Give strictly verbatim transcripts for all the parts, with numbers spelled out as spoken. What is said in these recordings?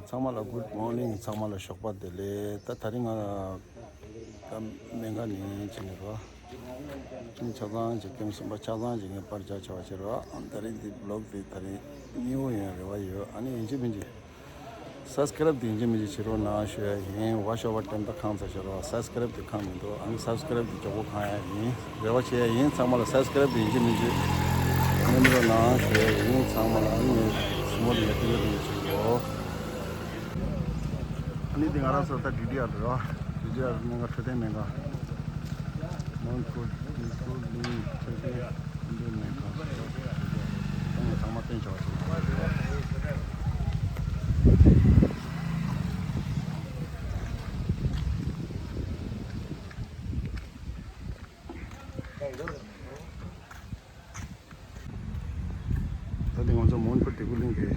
ཚང་མ་ལ་good morning། ཚང་མ་ལ་ཞོགས་པ་བདེ་ལེགས། ད་དེ་རིང་ང་ད་སྨན་ཁང་ནས་ཕྱིན་ནས་རོ། ཨ་ནི་ཆ་ཚང་ཅིག་ཀེམ་གསུམ་པ་ཆ་ཚང་ཅིག་ངས་པར་རྒྱག་བྱ་བ་བྱེད་རོ། ཨ་ད་རིང་འདི་བི་ལོག་འདི་ད་རིང་གཉིས་པ་ཡོང་རེ་བ་ཡོད། ཨ་ནི་ཡིན་གཅིག་མིན་གཅིག་སབ་སི་ཀ་རབ་དེ་ཡིན་གཅིག་མིན་གཅིག་བྱེད་རོགས་གནང་ཞུ་ཡ་ཡིན། བ་ཤོ་བ་དྲན་པ་ཁང་ཚ་བྱེད་རོགས། སབ་སི་ཀ་རབ་དེ་ཁང་མི་འདུག་ཨ་ནི་སབ་སི་ཀ་རབ་དེ་མགྱོགས་པོ་ཁང་ཡ་ཡིན། རེ་བ་བྱེད་ཡ་ཡིན། ཚང་མ་ལ་སབ་སི་ཀ་རབ་དེ་ཡིན་གཅིག་མིན་གཅིག་གནང་རོགས་གནང་ཞུ་ཡ་ཡིན། ཚང་མ་ལ་ཨ་ནི་སུ་མོ་དེ་ཡ་ཏི་ཡ་ཏི་ཡ་བྱེད་རོགས། ཨ་ནི་དེ་ང་རང་ཚོ་ད་ཌི་ཊི་ཨར་རེད་བ། ཌི་ཊི་ཨར་སྨན་ཁང་འཕྲོད་བསྟེན་སྨན་ཁང་། མོན་གྷོ་ཌི་ཧྥུ་ལིང་འཕྲོད་བསྟེན་འཕྲོད་བསྟེན་སྨན་ཁང་། ཚང་མ་ཚང་མ་བསྟན་ཆོག་ཅིག་ད་ཐེངས་ང་ཚོ་མོན་གྷོ་ཌི་ཧྥུ་ལིང་གི་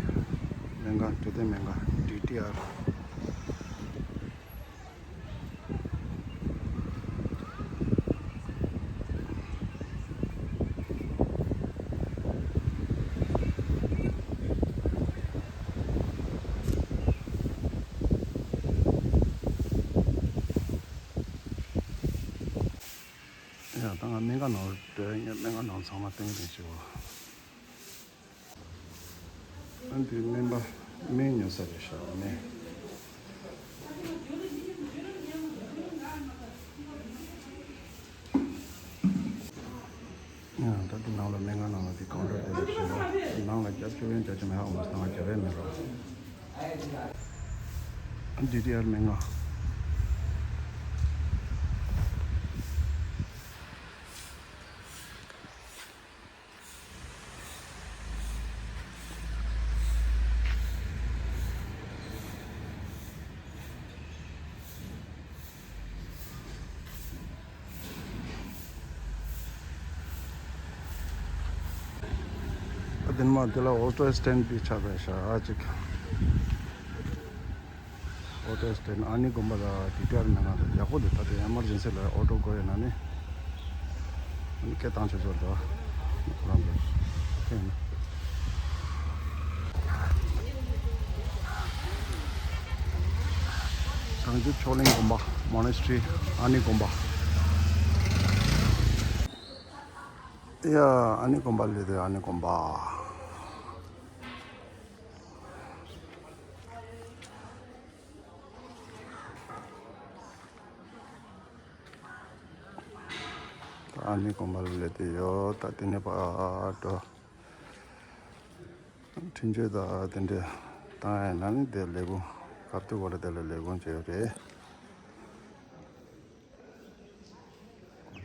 སྨན་ཁང་འཕྲོད་བསྟེན་སྨན་ཁང་ཌི་ཊི་ཨར། ཡ་ད་ང་སྨན་ཁང་ནང་འགྲོ་ཡ། ངས་སྨན་ཁང་ནང་ཚང་མ་སྟོན་གྱི་ཡིན་ཞུ། ཨ་འདི་སྨན་པ་སྨན་ཉོ་ས་རེད་ཤག་ནས། ཡང་ད་འདི་ནང་ལ་སྨན་ཁང་ནང་ལ་འདི་ཀའུན་ཊར་དེ་ལ་ཞུ་ལ། ནང་ལ་རྒྱབ་སྐྱོར་ཡོན་རྒྱབ་ཀྱི་མེད་ཧ་གོ་མ་སོང་། ང་རྒྱབ་ཡ་མེད་རོགས། ཨ་འདི་ཊི་ཨར་སྨན་ཁང་། ཨ་དེ་མ་དེ་ལ་ཨོ་ཊོ་སི་ཊེན་ཊི་དེ་ཆགས་པའི་ཤ་ཨ་ཅིག་ཨོ་ཊོ་སི་ཊེན་ཊི། ཨ་ནི་དགོན་པ་ལ་ཌི་ཊི་ཨར་སྨན་ཁང་དང་ཡག་པོ་འདུག་ད་དེ་ཨེ་མར་ཇེན་སི་ལ་ཨོ་ཊོ་དགོས་ཡོད་ན་ནི། ཨ་ནི་སྐད་བཏང་ཆོག་ཆོག་འདུག་ཁོ་རང་ཚོ་ཁྱེད་ཡིན་ན། བྱང་ཆུབ་ཕྱོགས་གླིང་དགོན་པ། མོ་ནེ་སི་ཊི་རི། ཨ་ནི་དགོན་པ། ཡ་ཨ་ནི་དགོན་པ་ལས་དེ། ཨ་ནི་དགོན་པ། ད་ཨ་ནི་དགོན་པ་ལ་སླེབས་བསྡད་ཡོད། ད་དེ་ནས་ཕར་འགྲོ། འཕྲིན་བཅོལ་དང་དེ་འདྲས་བཏང་ཡ་ན་ནི་དེ་ལས་ཁུངས་གབ་ཏུ་གོ་ལ་དེ་ལ་ལས་ཁུངས་བྱས་ཡོད་རེད།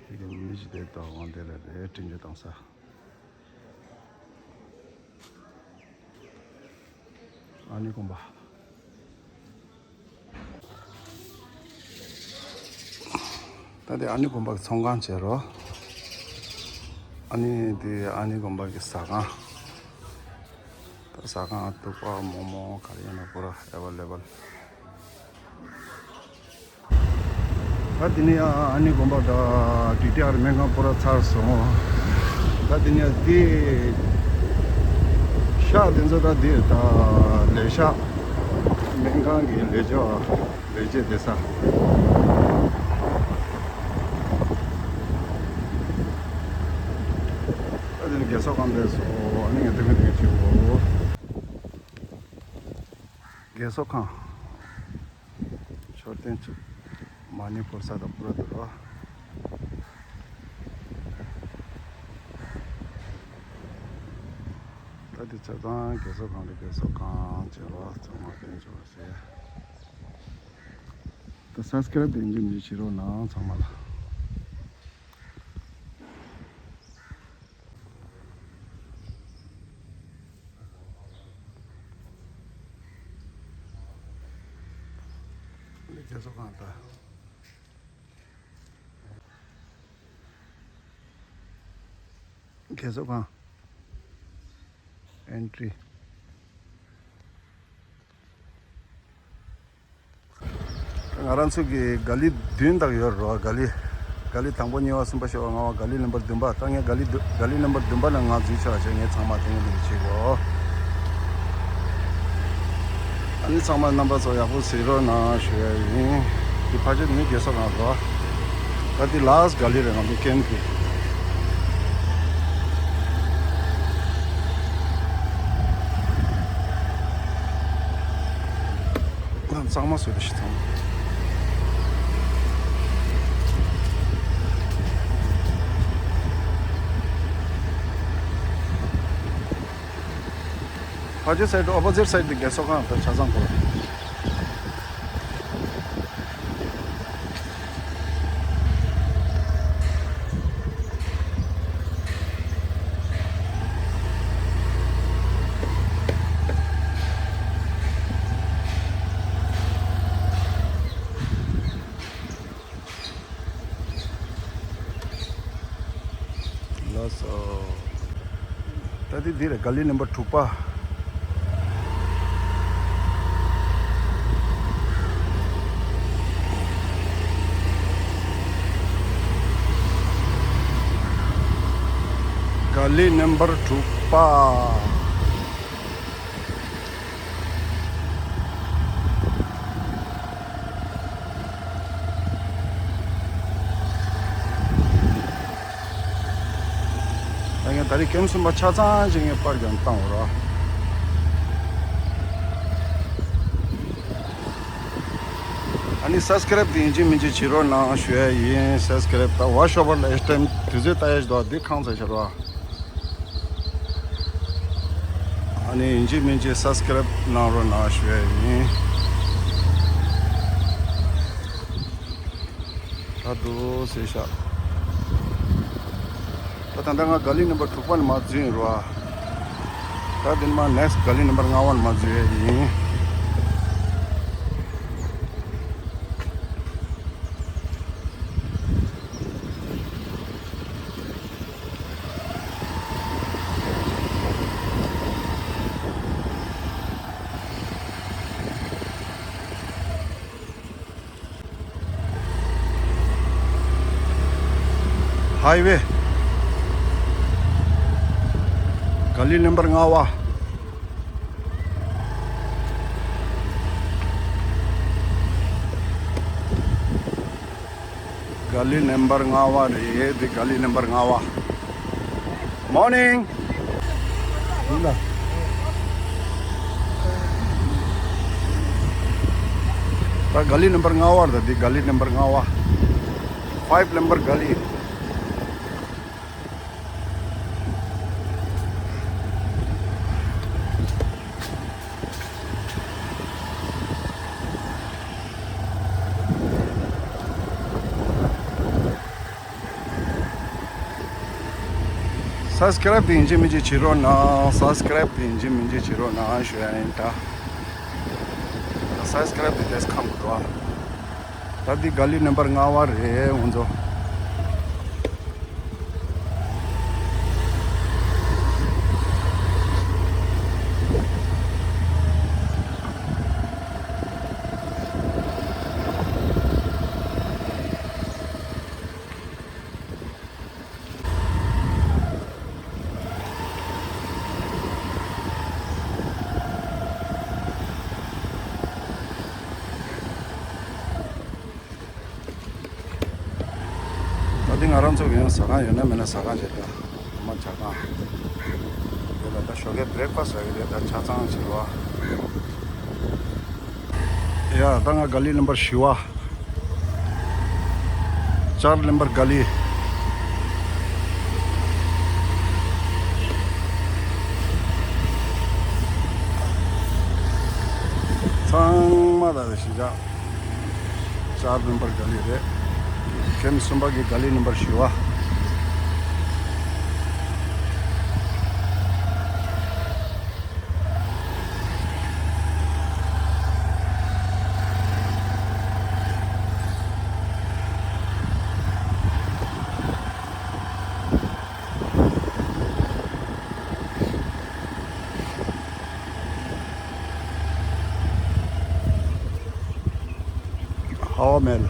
དེ་གི་མི་ཞིག་དེ་དང་དབང་དེ་ལ་རེད། འཕྲིན་བཅོལ་བཏང་ས། ཨ་ནི་དགོན་པ། ད་དེ་ཨ་ནི་དགོན་པ་གི་ཚོང་ཁང་བྱས་རོ། ཨ་ནི་དེ་ཨ་ནི་དགོན་པ་གི་ཟ་ཁང་། ད་ཟ་ཁང་ཐུག་པ་མོག་མོག་ག་རེ་ཡིན་ན་པུ་ར་ཨེ་ཝེ་ལེ་བལ། ད་དེ་ནས་ཨ་ནི་དགོན་པ་དང་ཌི་ཊི་ཨར་སྨན་ཁང་པུ་ར་ཚར་སོང་། ད་དེ་ནས་དེ་ཤག་དེ་ཚོ་ད་དེ་ད་ལས་ཤག་སྨན་ཁང་གི་ལས་བྱ་ལས་བྱེད་བསྡད་ས། ད་དེ་ནས་རྒས་གསོ་ཁང་བསྡད་སོང་། ཨ་ནི་ངས་དེ་མི་དེ་བྱེད་དགོས། རྒས་གསོ་ཁང་། མཆོད་རྟེན་གཅིག་མ་ཎི་ཕུར་ས་དང་པུ་ར་དུ་རོ། ད་འདི་ཆ་ཚང་རྒས་གསོ་ཁང་རེད། རྒས་གསོ་ཁང་བྱེད་རོགས། ཚང་མ་བསྟན་ཆོག་ཟེར། ད་སབ་སི་ཀ་རབ་དེ་འཇུ་འཇུ་བྱེད་རོགས་གནང་། ཚང་མ་ལ། རྒས་གསོ་ཁང་ད། རྒས་གསོ་ཁང་། ཨེན་ཊི་རི། ང་རང་ཚོ་གི་ག་ལི་བདུན་དག་ཡོད་རེད་བ། ག་ལི། ག་ལི་དང་པོ་གཉིས་པ་གསུམ་པ་བཞི་པ་ལྔ་པ། ག་ལི་ནམ་བར་བདུན་པ། ད་ངས་ག་ལི་བདུ་ག་ལི་ནམ་བར་བདུན་པ་ལ་ང་འཛུལ་ཆོག་བྱས། ངས་ཚང་མ་དེ་ངས་ལས་བྱེད་གོ། འདི་ཚང་མ་རྣམ་པ་ཚོ་ཡག་པོ་གཟིགས་རོགས་གནང་ཞུ་ཡ་ཡིན། འདི་ཕལ་ཆེར་ནི་རྒས་གསོ་ཁང་རེད། ད་འདི་ལཱ་སི་ག་ལི་རེད། ང་ཚོ་ཀེམ་གི། གཙང་མ་བཟོས་པ་ཞིག་ཚང་མ། ཕ་ཇོ་སའི་ཌི་ཨོ་པོ་ཟིཊ་སའི་ཌི་དེ་རྒས་གསོ་ཁང་དང་ཆ་ཚང་ཁོ། ལགས་སོ། ད་དེ་འདི་རེད། ག་ལི་ནམ་བར་དྲུག་པ། ག་ལི་ནམ་བར་དྲུག་པ། ད་ངས་ད་རེས་ཀེམ་གསུམ་པ་ཆ་ཚང་ཞིག་ངས་པར་ཀྱང་བཏང་བ་ར། ཨ་ནི་སབ་སི་ཀ་རེབ་དེ་ཡིན་གཅིག་མིན་གཅིག་བྱེད་རོགས་གནང་ཞུ་ཡ་ཡིན། སབ་སི་ཀ་རེབ་ད་ཝ་ཤོ་བར་ལ་ཨེ་ཊེམ་དུས་ཚོད་ལྟ་ཡ་ཞིག་འདུག་འདི་ཁང་ཚ་ཤར་བ། ཨ་ནི་ཡིན་གཅིག་མིན་གཅིག་སབ་སི་ཀ་རེབ་གནང་རོགས་གནང་ཞུ་ཡ་ཡིན། ད་དུ་ཟེར་ཤག་ད་ད་ལྟ་ང་ག་ལི་ནམ་བར་དྲུག་པ་ནས་མར་འཛུལ་ཡིན་རོ། ད་འདི་ནས་མར་ནེག་སི་ག་ལི་ནམ་བར་ལྔ་པ་ནས་མར་འཛུལ་ཡ་ཡིན། ཧའི་ཝེ། ག་ལི་ནམ་བར་ལྔ་པ། ག་ལི་ནམ་བར་ལྔ་པ་རེད། འདི་ག་ལི་ནམ་བར་ལྔ་པ། Morning. ཡིན་ལ། ད་ག་ལི་ནམ་བར་ལྔ་པ་རེད། འདི་ག་ལི་ནམ་བར་ལྔ་པ། ཕའིབ་ནམ་བར་ག་ལི། སབ་སི་ཀ་རེབ་དེ་ཡིན་གཅིག་མིན་གཅིག་བྱེད་རོགས་གནང་། སབ་སི་ཀ་རེབ་དེ་ཡིན་གཅིག་མིན་གཅིག་བྱེད་རོགས་གནང་ཞུ་ཡ་ཡིན་ད། སབ་སི་ཀ་རེབ་དེ་དེས་ཁམས་འགྲོ། ད་འདི་ག་ལི་ནམ་བར་ལྔ་པ་རེད་ང་ཚོ། ད་འདི་ང་རང་ཚོ་གི་ཡང་ཟ་ཁང་ཡོད་ན་མེད་ན་ཟ་ཁང་བྱེད་ད། མ་ཇ་ཁང་། དེ་ལ་ད་ཞོགས་ཀའི་བྷི་རེག་ཕ་སི་ཊི་ཟ་གི་རེད། ད་ཆ་ཚང་བྱེད་རོགས། ཡ་ད་ང་ག་ལི་ནམ་བར་བཞི་པ། ཅར་ལེམ་བར་ག་ལི། ཚང་མ་ད་རེ་ཞིག་ཅར་ལེམ་བར་ག་ལི་རེད། ཀེམ་གསུམ་པ་གི་ག་ལི་ནམ་བར་བཞི་པ། ཧ་བ་མེད།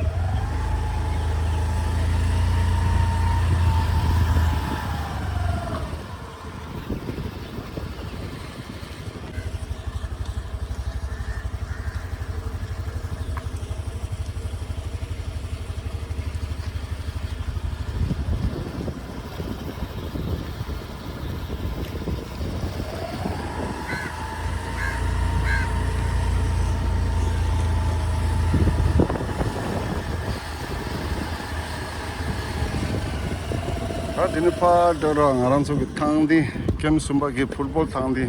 དེ་ནས་ཕར་འགྲོ་ར། ང་རང་ཚོ་གི་ཐང་འདི་ཀེམ་གསུམ་པ་གི་ཕུཊ་བོལ་ཐང་འདི།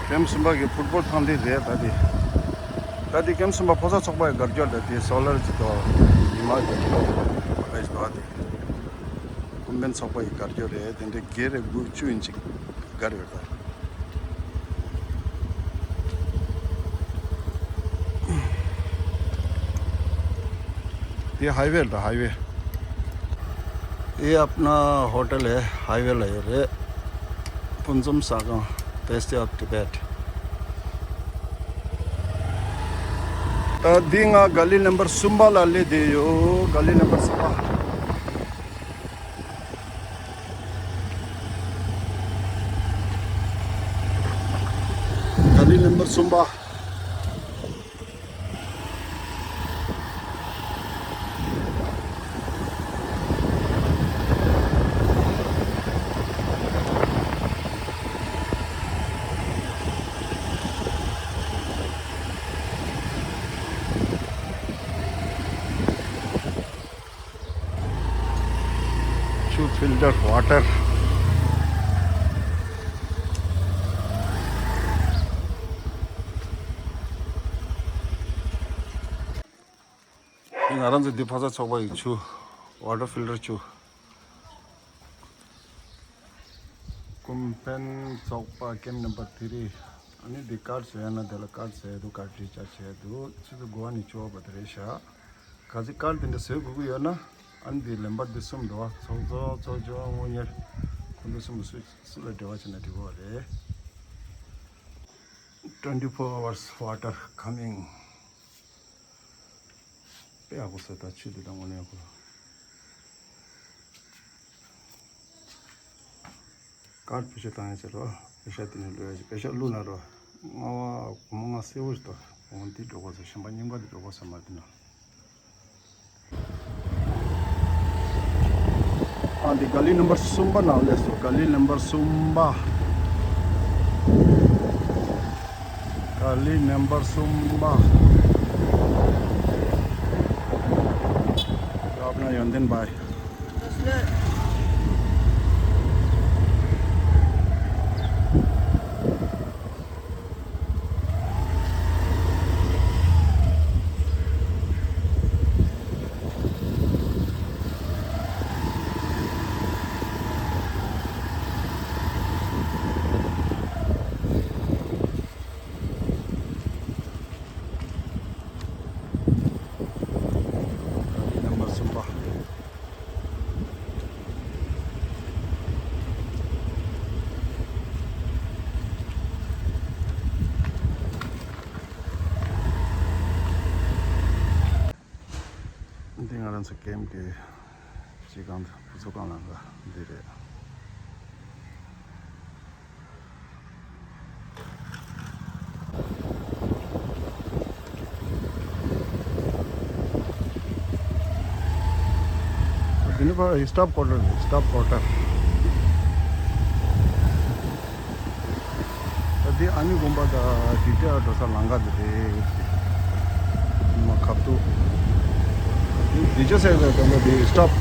ཀེམ་གསུམ་པ་གི་ཕུཊ་བོལ་ཐང་འདི་རེད། ད་འདི། ད་འདི་ཀེམ་གསུམ་པ་ཕོ་གསར་ཚོགས་པ་ཡི་སྒར་སྐྱོར་རེད། དེ་སོ་ལར་གྱི་དོ། ཉི་མ་གི་དོ། ཨེ་ཞི་དོ། ཨ་དེ། ཀུན་ཕན་ཚོགས་པ་ཡི་སྒར་སྐྱོར་རེད། དེ་འདྲའི་སྒེར་རེ་དགུ་བཅུ་ཡིན་ཅིག་སྒར་ཡོད་ད། དེ་ཧའི་ཝེ་རེད་ད། ཧའི་ཝེ། ये अपना होटल है, हाईवे ला ये रे। पुंजम Sagam, Taste of Tibet। ད་འདི་ང་ག་ལི་ནམ་བར་གསུམ་པ་ལ་སླེབས་བསྡད་ཡོད། ག་ལི་ནམ་བར་གསུམ་པ། ག་ལི་ནམ་བར་གསུམ་པ། ཆུ་ཕིལ་ཊར་ཝ་ཊར། ང་རང་ཚོ་འདི་ཕོ་གསར་ཚོགས་པ་ཡི་ཆུ། ཝ་ཊར་ཕིལ་ཊར་ཆུ། ཀུན་ཕན་ཚོགས་པ་ཀེམ་ནམ་བར་ཐི་རི། ཨ་ནི་འདི་ཀཱཌ་བཟོ་ཡ་ན་དེ་ལ་ཀཱཌ་བཟོ་ཡ་འདུག་ཀཱཌ་རི་ཅཱརྗ་བྱེད་ཡ་འདུག་ཆུ་ཚོད་དགུ་པ་ནས་བཅུ་པ་བར་དུ་རེད་ཤག་གལ་སྲིད་ཀཱཌ་དེ་འདྲ་བཟོ་དགོས་ཀྱི་ཡོད་ན། ཨ་ནི་འདི་ལེམ་བར་འདི་གསུམ་འདུག་ཚོགས་གཙོ། ཚོགས་གཙོ། དངུལ་གཉེར། ཁོང་ཚོ་གསུམ་པོ་སུ་སུ་ལ་འབྲེལ་བ་བྱས་ན་འགྲིག་གི་རེད། Twenty four hours water coming. དཔེ་ཡག་པོ་བཟོས། ད་ཆུ་དེ་དང་དངོས་གནས་ཡག་པོ། ཀཱཌ་བེད་སྤྱོད་བཏང་ཡ་ཆེ་རོ། པེ་ཤ་དེ་ནས་བླུག་ཡ་ཆེ། པེ་ཤ་བླུགས་ན་རོ། རྔ་བ་སྒོར་མོ་ལྔ་གསལ་པོ་ཞིག་འདུག་འོ་འདི་འགྲོ་དགོས་ཟེར། གཞན་པ་རྙིང་པ་འདི་འགྲོ་དགོས་ཟེར་མ་རེད་ན། ཨ་འདི་ག་ལི་ནམ་བར་གསུམ་པ་ནང་སླེབས་སོང་། ག་ལི་ནམ་བར་གསུམ་པ། ག་ལི་ནམ་བར་གསུམ་པ། ཡོན་ཏན་བྷའི། ག་ལི་ནམ་བར་གསུམ་པ། འདི་ང་རང་ཚོ་ཀེམ་གྱི་སྤྱི་ཁང་དང་བུ་ཚོ་ཁང་ལ་འདི་རེད། འདི་ནི་ཕར་སི་ཊཱཕ་ཀོ་ཊར་རེད། སི་ཊཱཕ་ཀོ་ཊར། ད་འདི་ཨ་མི་དགོན་པ་དང་འདི་འདྲ་འགྲོ་ས་ལམ་ཁ་འདི་རེད། མ་ཁབ་ཏུ། འདི་ཅི་ཟེར་ཟེར་དང་པོ་འདི་སི་ཊཱཕ།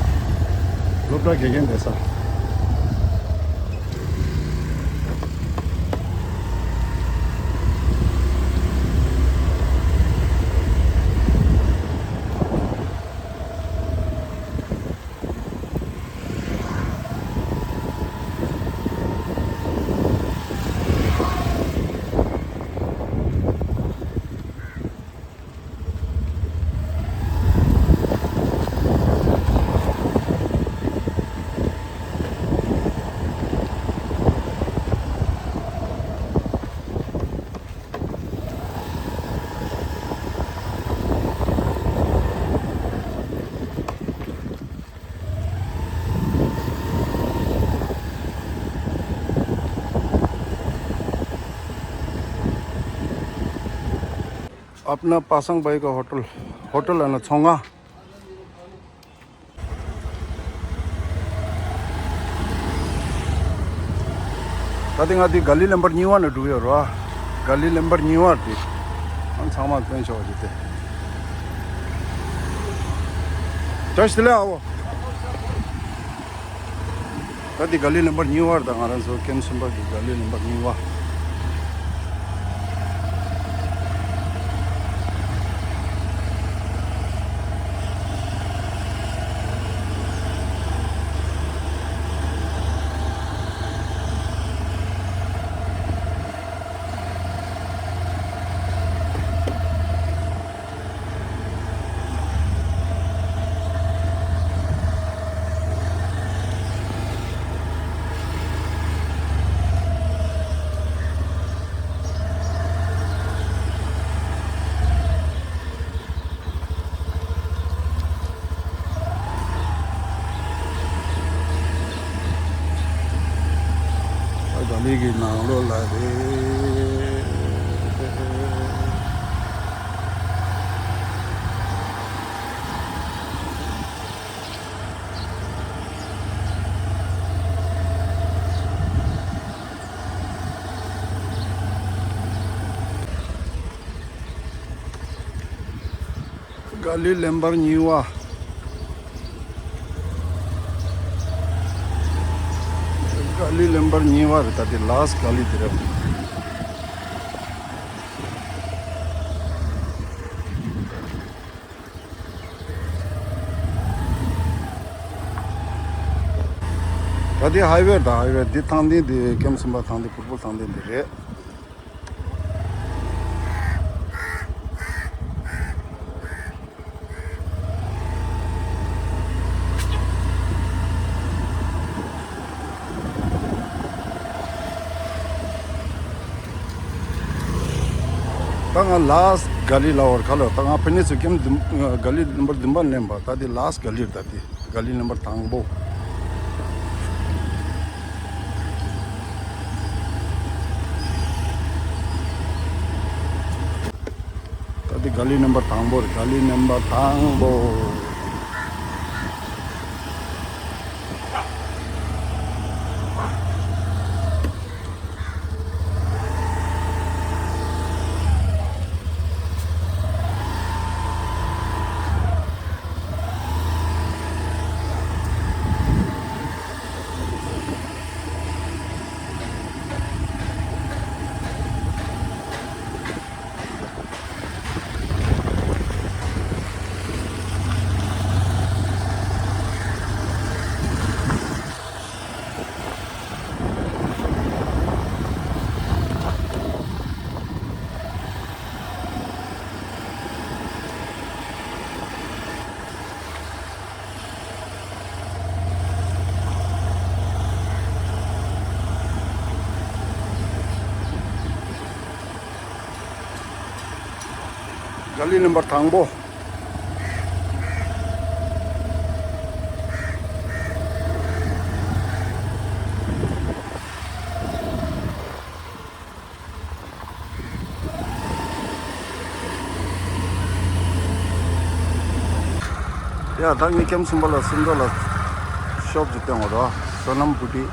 སློབ་གྲྭ་དགེ་རྒན་བསྡད་ས། अपना पासंग भाई का होटल, होटल है ना, छोंगा। ད་ལྟ་ང་འདི་ག་ལི་ལམ་བར་གཉིས་པ་ནས་འགྲོ་ཡོད་རེད་བ། ག་ལི་ལམ་བར་གཉིས་པ་འདི། ཨང་ཚང་མ་སྟོན་ཆོག་གི་དེ། བཀྲ་ཤིས་བདེ་ལེགས་ཨ་བོ། ད་འདི་ག་ལི་ལེན་པར་ཉི་བར་དང་ང་རང་ཚོ་ཀེམ་སུམ་པ་གི་ག་ལི་ལེན་པར་ཉི་བ། ད་ག་ལི་གི་ནང་ལོགས་ལ་རེད། ག་ལི་ལེན་པར་ཉི་བ། ག་ལི་ལེན་པར་ཉི་བ་རེད། ད་དེ་ལཱས་ག་ལི་དེ་རེད། ད་དེ་ཧའི་ཝེ་དང་ཧའི་ཝེ་དེ་ཐང་སྟེང་དེ་ཀེམ་སུམ་པ་ཐང་སྟེང་བུར་བུར་ཐང་སྟེང་དེ་རེད། ད་ང་ལཱས་ག་ལི་ལ་བར་ཁ་ལོ། ད་ང་ཕ་ནི་ཚུ་ཀེམ་བདུན་ག་ལི་ནམ་བར་བདུན་པ་ལེན་པ། ད་དེ་ལཱས་ག་ལི་རེད། ད་དེ་ག་ལི་ནམ་བར་དང་པོ། ད་འདི་ག་ལི་ནམ་བར་དང་པོ་རེད། ག་ལི་ནམ་བར་དང་པོ། ག་ལི་ནམ་བར་དང་པོ། ཡ་ད་ངས་ཀེམ་སུམ་པ་ལ་སུམ་མདོ་ལ་ཤོབ་ཅིག་བསྟན་འོ་ར། བསོད་ནམས་བུ་ཏི།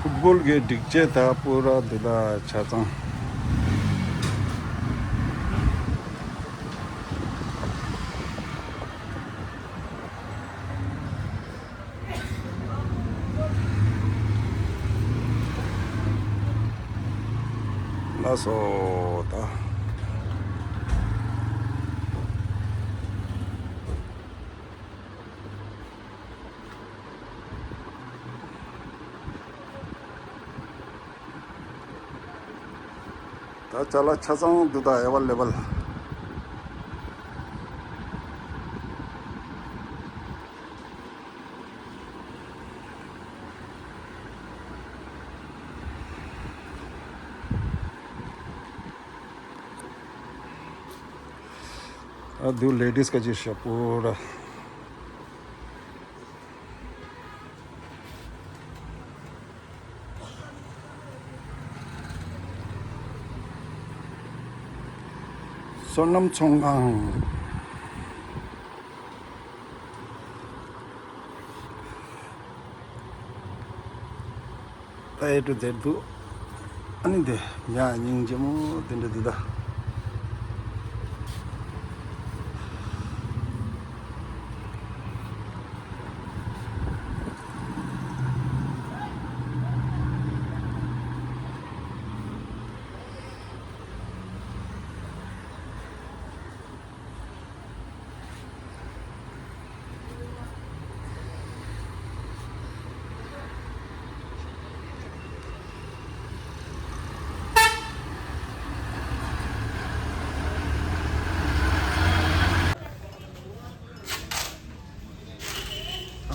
ཕུཊ་བོལ་གྱི་སྒྲིག་ཆས་དག་པུ་ར་འདི་ལ་ཆ་ཚང་། ལགས་སོ་ད། ད་ཅ་ལག་ཆ་ཚང་འདུག་ད་ཨེ་ཝེ་ལེ་བལ། ཨ་འདུག་ལེ་ཌིས་ག་ཅིག་ཞབས་པོ་ར། བསོད་ནམས་ཚོང་ཁང་། ད་ཨེ་ཊུ་ཛེཌ་འདུག་ཨ་ནི་དེ་ཉག་སྙིང་རྗེ་མོ་དེ་འདྲ་འདུག་ད།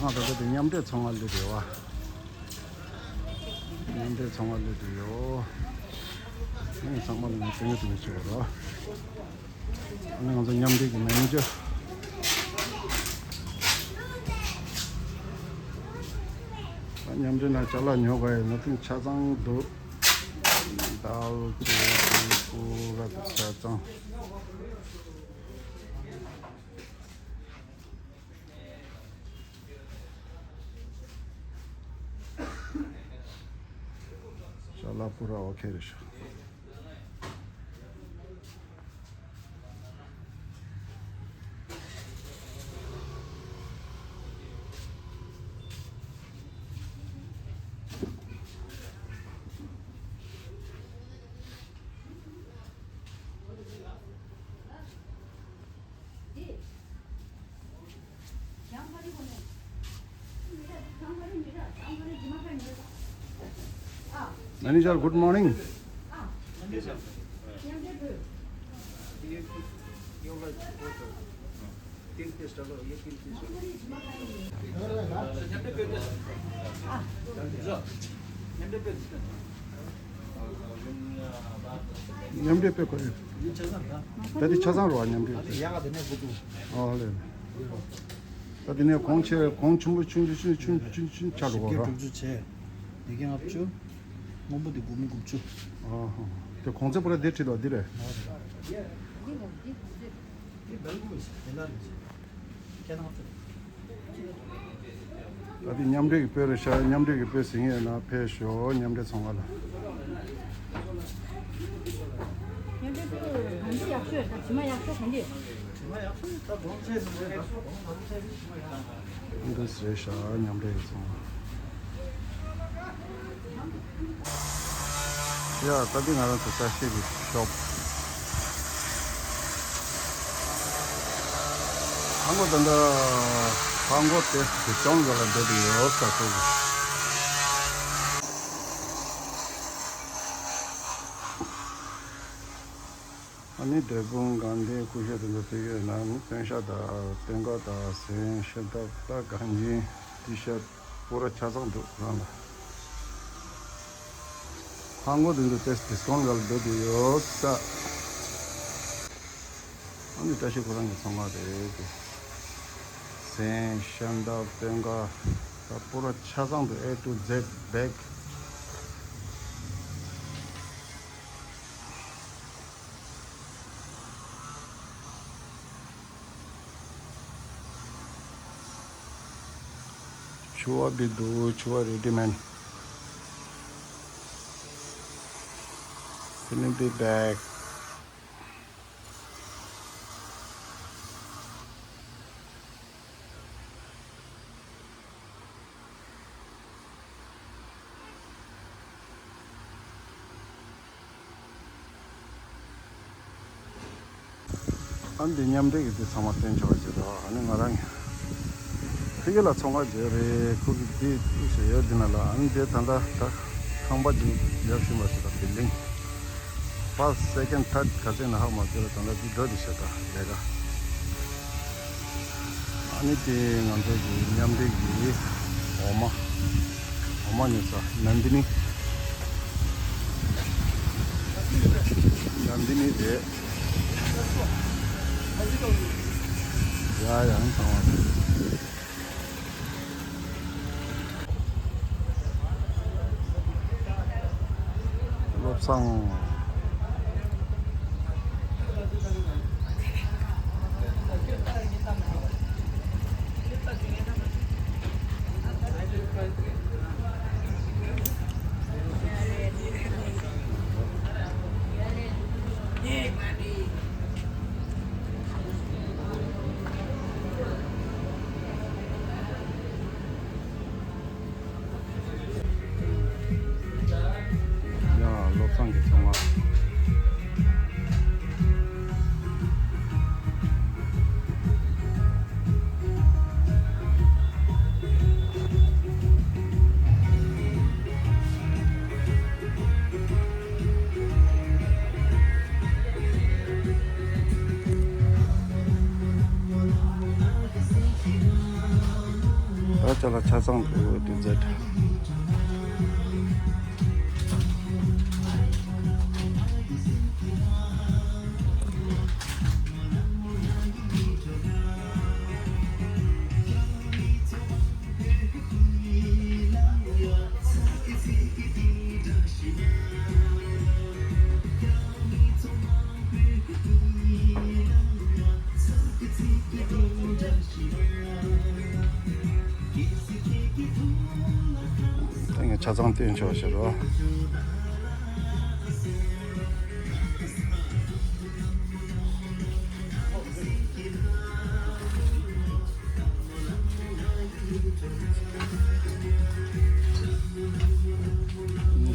ཨ་ད་ལྟ་དེ་མཉམ་འབྲེལ་ཚོང་ཁང་སླེབས་ཡོད་པ། མཉམ་འབྲེལ་ཚོང་ཁང་སླེབས་ཡོད། ཨ་ནི་ཚང་མ་ལ་ངས་སྟོན་གི་འདུག་ཅེས་རོ། ཨ་ནི་ང་ཚོ་མཉམ་འབྲེལ་གྱི་མེ་ནེ་ཇར། ཨ་མཉམ་འབྲེལ་ནང་ཅ་ལག་ཉོ་དགོས་ཡོད་ན་དེ་ཆ་ཚང་འདུག་དཱལ་ཅེ་ཅེ་པུ་ར་དང་ཆ་ཚང་། ཅ་ལག་པུ་ར་ཨོ་ཁེ་རེད་ཤག Manager, good morning. མཉམ་འབྲེལ་དཔེ་དགོས་ཡོད། ད་དེ་ཆ་ཚང་རོ་མཉམ་འབྲེལ་དཔེ། ཨོ་ལེ། ད་དེ་ནས་གོང་ཆེ་གོང་ཆེན་པོ་ཆུང་ཆུང་ཆུང་ཆུང་ཆུང་ཆུང་ཆགས་འགྲོ་གོ་ར། དྲུག་ཅུ་བྱས། ལས་ཀ་ལྔ་བཅུ། སྔོན་པོ་དེ་དགུ་མི་དགུ་བཅུ། ཨོ་ཧོ། དེ་གོང་ཚད་པུ་ར་དེ་ཁྲིད་ལོ་འདི་རེད། ཨོ་རེད། འདི་ལ་འདི་འདི་འདི་ལ་རེད། ཁྱེད་རང་ཚོ། ད་དེ་མཉམ་འབྲེལ་གྱི་དཔེ་རེད་ཤག་མཉམ་འབྲེལ་གྱི་དཔེ་ཟིན་ཡོད་ན་ཕེབས་ཤོག་མཉམ་འབྲེལ་ཚོང་ཁང་ལ། མཉམ་འབྲེལ་དཔེ་གང་ཅི་ཡག་ཤོས་ད་ཇི་མ་ཡག་ཤོས་གང་ཅི། ཇི་མ་ཡག་ཤོས་ད་གོང་ཆེ་ཟིན་རེད་ད་གོང་ལམ་ཆེ་ཇི་མ་ཡག་འདི་རེད་ཤག་མཉམ་འབྲེལ་གྱི་ཚོང་ཁང་། ཡ། ད་འདི་ང་རང་ཚོ་ཅ་ཤེས་ཀྱི་ཤོབ། ཧང་གོ་ད་ལྟ་ཧང་གོ་དེ་དེ་གྱོང་ག་ལ་འདོད་དེ་ཡོད་ས་ཚོ་གི། ཨ་ནི་འབྲས་སྤུངས་དགའ་ལྡན་ཀུ་ཤ་དེ་ཚོ་ཕེབས་ཡོད་ན་ནི་སྟོན་ཤ་དང་སྟོན་ཀ་དང་ཟན་ཤ་འདབ་ད་གང་ཡིན་ཏི་ཤ། པུ་ར་ཆ་ཚང་འདུག་རང་ལ། ཧང་གོ་དེ་ཚོ་ཏེས་ཌི་སི་ཀའུན་ཊི་ག་ལ་འགྲོ་དུ་ཡོད་ས། ཨ་ནི་བཀྲ་ཤིས་ཁོ་རང་གི་ཚོང་ཁང་རེད་དེ། ཟན་ཤ་འདབ་སྟོན་ཀ་ད་པུ་ར་ཆ་ཚང་དུ་ཨེ་ཊུ་ཛེཌ་བེག་ཕྱུ་པ་བི་འདུག་ཕྱུ་པ་རེ་ཌི་མེཌ། Filling the bag. ཨ་འདི་མཉམ་འབྲེལ་གྱི་འདི་ཚང་མ་བསྟན་ཆོག་ཅེས་དང་ཨ་ནི་ང་རང་ཕ་གི་ལ་ཚོང་ཁང་བརྗོད་རེད། ཁོ་གི་འདི་ཞེས་ཡོད་འདི་ན་ལ་ཨ་ནི་འདི་ད་ལྟ་ད་ཁང་པ་འདི་ཡར་ཕྱིན་པ་ཞིག་དང་བིལ་ཌིང་ཕར་སི་སེ་ཀེན་ཌི་ཐར་ཌི་ག་ཚད་ན་ཧ་མ་གོ་ར་ད་ལྟ་འདི་འགྲོ་འདི་ཞེས་དང་ལས་ཀ་ཨ་ནི་དེ་ང་ཚོ་གི་མཉམ་འབྲེལ་གྱི་འོ་མ། འོ་མ་ཉོ་ས་ནན་ཏི་ནི། ནན་ཏི་ནི་རེད། ཡ་ཡང་ཚང་བ་བློ་བཟང་། ཅ་ལག་ཆ་ཚང་འདུག་ཨེ་ཊུ་ཛེཌ། ད་ངས་ཆ་ཚང་སྟོན་ཆོག་ཤེས་རོ།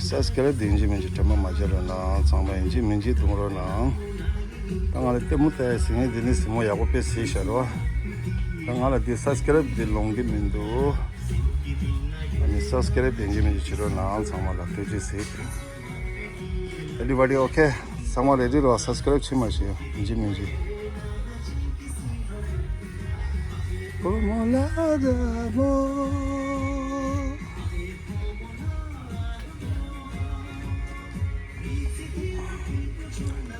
སབ་སི་ཀ་རེབ་དེ་ཡིན་གཅིག་མིན་གཅིག་དྲན་པ་མ་བརྗེད་རོགས་གནང་། ཚང་མ་ཡིན་གཅིག་མིན་གཅིག་གཏོང་རོགས་གནང་། ད་ང་ལ་ལྟད་མོ་ལྟ་ཡ་ཟིན་ངས་འདི་ནས་གཟིགས་མོ་ཡག་པོ་དཔེ་གཟིགས་ཤར་བ། ད་ང་ལ་འདི་སབ་སི་ཀ་རེབ་འདི་ལོང་གི་མི་འདུག་ཨ་ནི་སབ་སི་ཀ་རེབ་དེ་ཡིན་གཅིག་མིན་གཅིག་བྱེད་རོགས་གནང་། ཚང་མ་ལ་ཐུགས་རྗེ་གཟིགས། Everybody okay? ཚང་མ་རེ་ཌི་རོ། སབ་སི་ཀ་རེབ་བྱེད་མ་བྱེད་ཡིན་གཅིག་མིན་གཅིག་ཨོ་མོ་ལ་ར་མོ།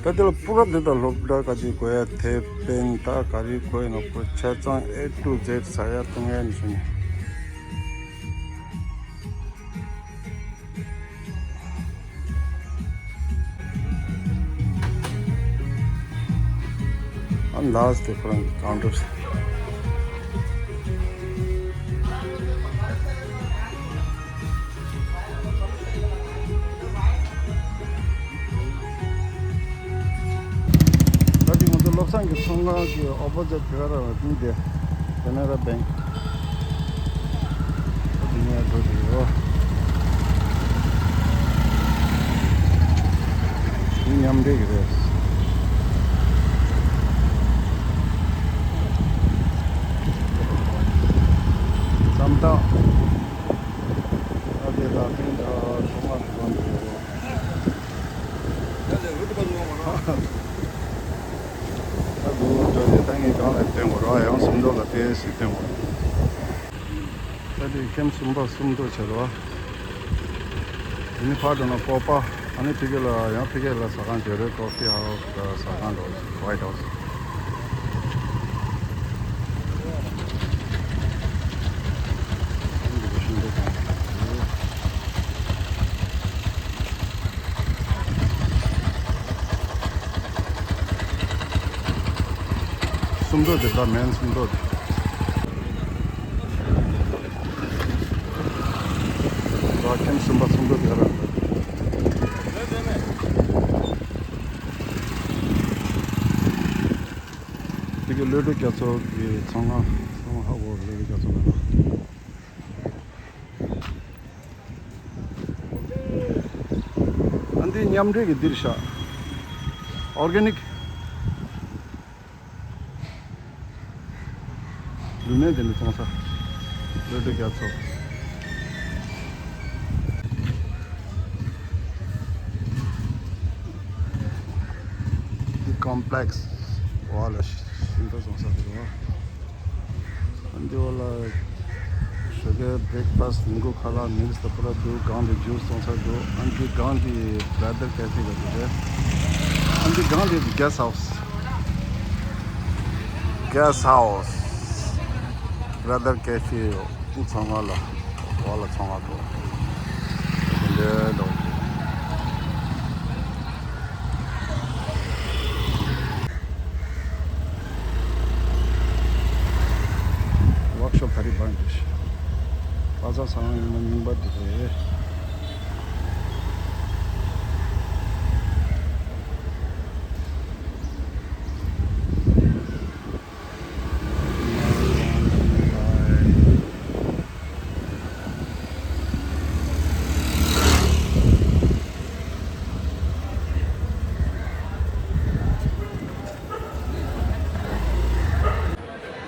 ད་དེ་ལ་པུ་ར་དེ་དང་སློབ་གྲྭ་ག་ཅིག་དགོས་ཡ་དེ་པན་ད་ག་རེ་དགོས་ཡིན་ན་ཁོ་ཆ་ཚང་ཨེ་ཊུ་ཛེཌ་ཟ་ཡ་བཏུང་ཡ་ནི་ཞུ་ནི། And last different counters. ད་དེ་ང་ཚོ་བློ་བཟང་གི་ཚོང་ཁང་གི་ཨོ་པོ་ཛིཊ་དེ་ག་ར་ལ་ཐིང་དེ་ཁེ་ན་ར་བེང་། དེ་ནས་འགྲོ་དེ་ཡོད། དེ་མཉམ་འབྲེལ་གྱི་རེད། ཙམ་ད། ཨ་དེ་ལ་ཕན་ད་ཐོག་མ་དུ་བ་འདུག་ད་དུ་འགྲོ་དེ་ད་ངས་གང་ལ་བསྟན་དགོས་ར་ཡང་སུམ་མདོ་ལ་ཏེ་སི་བསྟན་དགོས། ད་དེ་ཁེམ་སུམ་པ་སུམ་མདོ་བྱེད་རོགས། དེ་ནི་ཕར་འགྲོ་ན་ཀོ་པ། ཨ་ནི་ཕི་གེ་ལ་ཡང་ཕི་གེ་ལ་ཟ་ཁང་བྱེད་རེད། ཀོ་ཕི་ཧའུ་སི་ཟ་ཁང་འགྲོ་ཝའིཊ་ཧའུ་སི། སུམ་མདོ་དེ་ད་མེན་སུམ་མདོ་དེ། ད་ཁེམ་སུམ་པ་སུམ་མདོ་དེ་རང་རེད། དེ་གི་ལོས་ཌོ་རྒྱ་མཚོ་གི་ཚོང་ཁང་། ཚོང་ཁང་ཧ་གོ། ལོས་ཌོ་རྒྱ་མཚོ་ལ། ཨ་འདི་མཉམ་འབྲེལ་གྱི་འདིར་ཤག་ཨོར་གེ་ནིག་ལུས་སྨན་དེ་ནི་བཙོང་ས། ལོས་ཌོ་རྒྱ་མཚོ། འདི་ཀོམ་པི་ལེགས་འོག་ལ་ཤིང་ཏོག་བཙོང་ས་དེ་རེད་བ། ཨ་འདི་འོག་ལ་ཞོགས་ཀའི་བྷི་རེག་ཕ་སི་ཊི་ནང་ཁུལ་ཁ་ལག་མིག་སི་དང་པོ་ར་འདུག་སྒང་དེ་ཇུས་བཙོང་ས་འདུག་ཨ་འདི་སྒང་དེ་བྷ་ར་དར་ཀེ་ཕེ་ག་འདུག་རེད། ཨ་འདི་སྒང་དེ་གེ་སི་ཊི་ཧའུ་སི། གེ་སི་ཊི་ཧའུ་སི། བྷ་ར་དར་ཀེ་ཕེ་ཡོད། ཚོང་ཁང་ལ། འོག་ལ་ཚོང་ཁང་འགྲོ། དེ་འདྲའི་འགྲོ། ཝོག་ཤོབ་ད་རེས་བར་འདུག་ཤག་པ་ཚ་ཚང་ཡོད་ན་རྙིང་པ་འདི་རེད།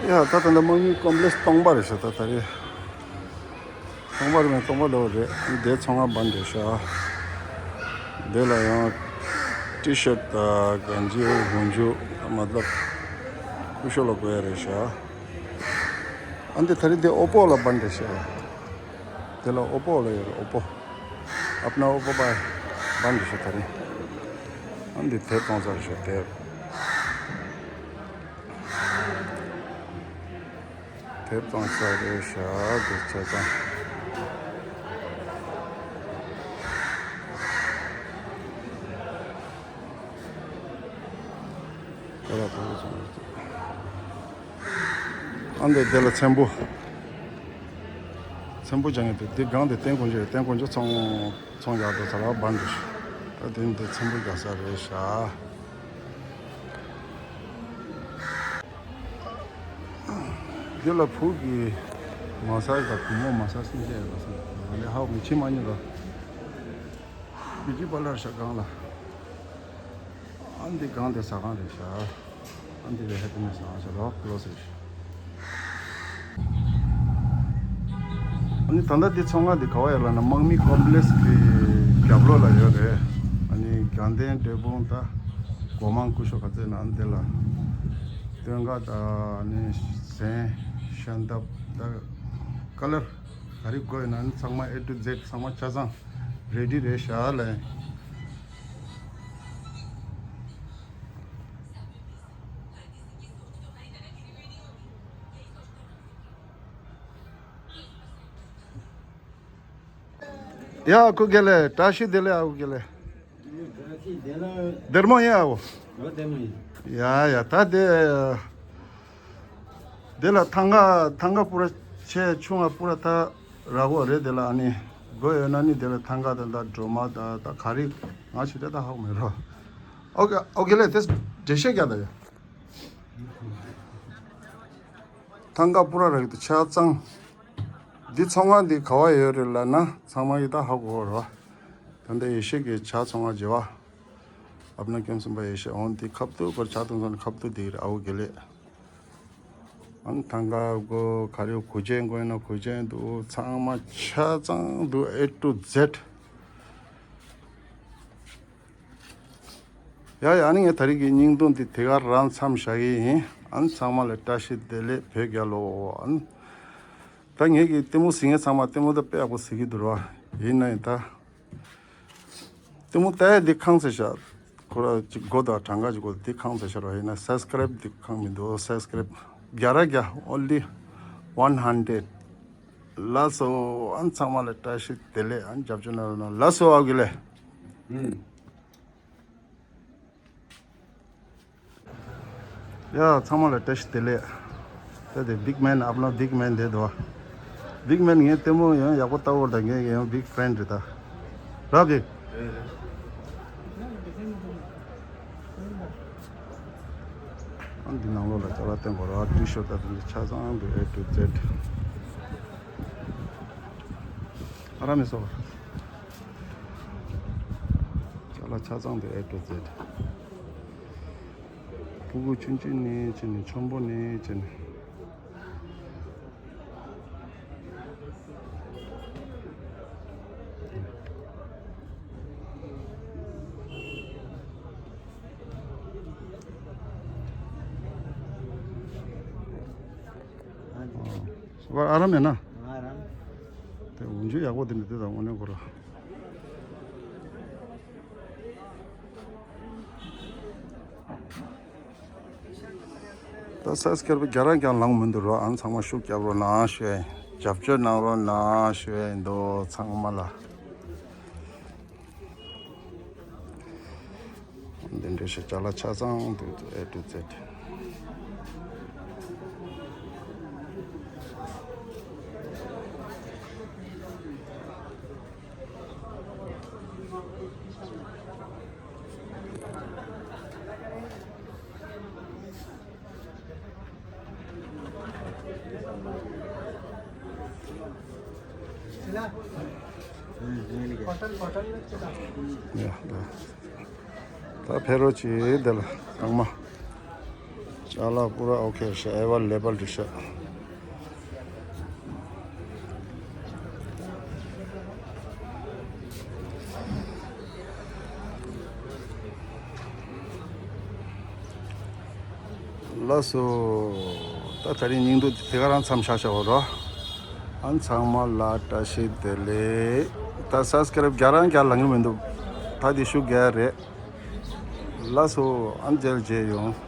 ཡ་ད་ད་ལྟ་དམག་མིའི་ཀོམ་པི་ལེགས་སི་སྟོང་པ་རེད་ཤག་ད་ད་རེད། སྟོང་པ་རེད་མེད་སྟོང་པ་ལོ་རེད། འདི་ཚོང་ཁང་བ་འདྲ་ཤག་འདི་ལ་ཡང་ཊི་ཤར་ཊི་དང་གན་ཇི་ཧུན་ཇུ་མ་ཏ་ལབ་སྐུ་ཞབས་ལ་དགོས་ཡ་རེད་ཤག་ཨ་འདི་ཐ་རི་དེ་ཨོ་པོ་ལ་བན་དེ་ཤེས། དེ་ལ་ཨོ་པོ་ལ་ཡོད་ཨོ་པོ། ཨབ་ན་ཨོ་པོ་པ་བན་དེ་ཤེས་ཐ་རི། ཨ་འདི་དེབ་གཏོང་ས་ཤོད་དེབ། དེབ་གཏོང་ས་རེད་ཤག་དེ་ཆ་ཚང་། ཨ་འདི་དེ་ལ་ཚེམ་བུ། ཚེམ་བུ་སྦྱང་ཡོད་དེ་འདི་སྒང་དེ་བསྟན་དཀོན་མཆོག་བསྟན་དཀོན་མཆོག་ཚོང་ཚོང་རྒྱག་དུ་ཚ་ལ་བན་དེ་ཤེས། ད་དེ་འདི་ཚེམ་བུ་རྒྱག་ས་རེད་ཤག་འདི་ལ་བུ་གི་མ་སར་དང་བུ་མོ་མ་སར་སུམ་བཤད་ཡོད་པ་སོང་། ང་ལས་ཧའོ་མི་ཕྱི་མ་ཉིད་ལ་བི་ཇི་པ་ལར་ཤག་སྒང་ལ། ཨ་འདི་སྒང་དེ་ཟ་ཁང་རེད་ཤག་ཨ་འདི་ལས་ཧེ་པི་ནེ་སི་ཟ་ཁང་ཤག་རོག་ལོ་སེ་ཤག་ཨ་ནི་ད་ལྟ་འདི་ཚོང་ཁང་འདི་ག་བ་ཡོད་ལབ་ན་དམག་མི་ཀོམ་པི་ལེགས་ཀྱི་རྒྱབ་ལོགས་ལ་ཡོད་རེད། ཨ་ནི་དགའ་ལྡན་འབྲས་སྤུངས་དང་སྒོ་མང་སྐུ་ཞབས་ག་ཚོད་ན་འདི་ལ་སྟོན་ཁ་དང་ཨ་ནི་གཟན་ཤམ་ཐབས་དང་ཀ་ལར་ག་རེ་དགོས་ཡོད་ན་ཨ་ནི་ཚང་མ་ཨེ་ཊུ་ཛེ་ཌི་ཚང་མ་ཆ་ཚང་རེ་ཌི་རེད་ཤག་ལབ། ཡ་ཨ་ཁུ་དགེ་ལེགས། བཀྲ་ཤིས་བདེ་ལེགས་ཨ་ཁུ་དགེ་ལེགས། བཀྲ་ཤིས་བདེ་ལེགས། སྡེར་མོ་ཡིན་ཨ་བོ། ཨོ་སྡེར་མོ་ཡིན། ཡ་ཡ་ད་དེ། དེ་ལ་ཐང་ག་ཐང་ག་པུ་ར་ཆེ་ཆུང་ང་པུ་ར་ད་ར་གོ་རེད། དེ་ལ་ཨ་ནི་དགོས་ཡོད་ན་ནི་དེ་ལ་ཐང་ག་དང་ད་སྒྲོལ་མ་དང་ད་ག་རེ་ང་ཞིག་དེ་ད་ཧ་གོ་མེད་རོ། ཨོ་ཀེ་ཨོ་ཀེ་ལེ་དེ་འགྲེལ་བཤད་རྒྱག་ད་ཡ། ཐང་ག་པུ་ར་རེད་དུ་ཆ་ཚང་། འདི་ཚོང་ཁང་འདི་ག་བ་ཡོད་རེད་ལབ་ན་ཚང་མ་ཡི་ད་ཧ་གོ་རོ། ད་ལྟ་ཡེ་ཤེས་ཀྱི་ཇ་ཚོང་ཁང་བརྗེ་བ། ཨབ་ན་ཀེམ་སུམ་པ་ཡེ་ཤེས་འོང་འདི་ཁབ་ཏུ་བར་ཇ་དང་ཚོང་ཁབ་ཏུ་འདི་རེད་ཨའུ་དགེ་ལེགས། ཨང་ཐང་ག་གོ་ག་རེ་གོ་ཅན་གོ་ཡིན་ན་གོ་ཅན་འདུག་ཚང་མ་ཆ་ཚང་འདུག་ཨེ་ཊུ་ཛེ་ཌི། ཡ་ཡ་ཨ་ནི་ངས་ད་རེས་ཀྱི་བརྙན་ཐུང་འདི་དེ་ག་རང་མཚམས་བཞག་གི་ཡིན། ཨ་ནི་ཚང་མ་ལ་བཀྲ་ཤིས་བདེ་ལེགས་བོད་རྒྱལ་ལོ། ཨ་ནི་ད་ངས་ཀྱི་ལྟད་མོ་གཟིགས་མཁན་ཚང་མ་ལྟད་མོ་ད་དཔེ་ཡག་པོ་གཟིགས་ཀྱི་འདུག་ར། ཡིན་ན་ཡིན་ད། ལྟད་མོ་ལྟ་ཡ་འདི་ཁང་ཚེ་ཤག་ཁོ་ར་ཅིག་སྒོ་དང་གྲངས་ཀ་ཅིག་གོ་འདི་ཁང་ཚེ་ཤག་ར། ཡིན་ན་སབ་སི་ཀ་རེབ་འདི་ཁང་མི་འདུག་སབ་སི་ཀ་རེབ་བརྒྱ་ར་བརྒྱ་only one hundred། ལགས་སོ། ཨ་ནི་ཚང་མ་ལ་བཀྲ་ཤིས་བདེ་ལེགས། ཨ་ནི་རྒྱབ་སྐྱོར་གནང་རོགས་གནང་། ལགས་སོ་ཨའུ་དགེ་ལེགས། ཡ་ཚང་མ་ལ་བཀྲ་ཤིས་བདེ་ལེགས། ད་དེ་བིག་མེན་ཨབ་ལ་བིག་མེན་དེ་དོ། བིག་མེན་ངས་ལྟད་མོ་ཡང་ཡག་པོ་ལྟ་བོར་ད་ངས་ཡང་བིག་ཕེན་རེད་ད། ར་བིག་ཨ་འདི་ནང་ལོགས་ལ་ཅ་ལག་སྟོན་དགོས་ར། ཊི་ཤར་ཊི་ད་དེ་ཆ་ཚང་འདུག་ཨེ་ཊུ་ཛེ་ཌི། ཨ་ར་མེ་སོ། ཅ་ལག་ཆ་ཚང་འདུག་ཨེ་ཊུ་ཛེ་ཌི། ཕྲུ་གུ་ཆུང་ཆུང་ནས་བྱས་ནས་ཆེན་པོ་ནས་བྱས་ནས། ཨ་ར་མེད་ན། དེ་འུན་ཆུ་ཡག་པོ་དེ་འདྲ་དེ་དང་དངོས་གནས་ཁོ་ར། ད་སབ་སི་ཀ་རེབ་བརྒྱ་རང་ཀྱང་ལངས་མི་འདུག་རོ། ཨ་ནི་ཚང་མ་ཤུགས་རྒྱབ་རོགས་གནང་ཞུ་ཡ་ཡིན། རྒྱབ་སྐྱོར་གནང་རོགས་གནང་ཞུ་ཡ་ཡིན་འདུག་ཚང་མ་ལ། འདི་འདྲ་ཞིག་ཅ་ལག་ཆ་ཚང་འདུག་ཨེ་ཊུ་ཛེ་ཌི། ཡ། ད་ཕེ་རོ་ཆེ་དེ་ལ་ཚང་མ་ཅ་ལག་པུ་ར་ཨོ་ཁེ་ཤ་ཨེ་ཝ་ལེ་བལ་རེད་ཤག་ལགས་སོ། ད་ ད་ད་རིང་སྙིང་སྡུག་དེ་ག་རང་མཚམས་བཞག་བཞག་འོ་རོ། ཨ་ཚང་མ་ལ་བཀྲ་ཤིས་བདེ་ལེགས། ད་སབ་སི་ཀ་རབ་རྒྱ་རང་རྒྱ་ལང་གི་མི་འདུག་ད་དེ་ཤུགས་རྒྱག་རེད། ལགས་སོ། ཨ་མཇལ་མཇལ་ཡོང་།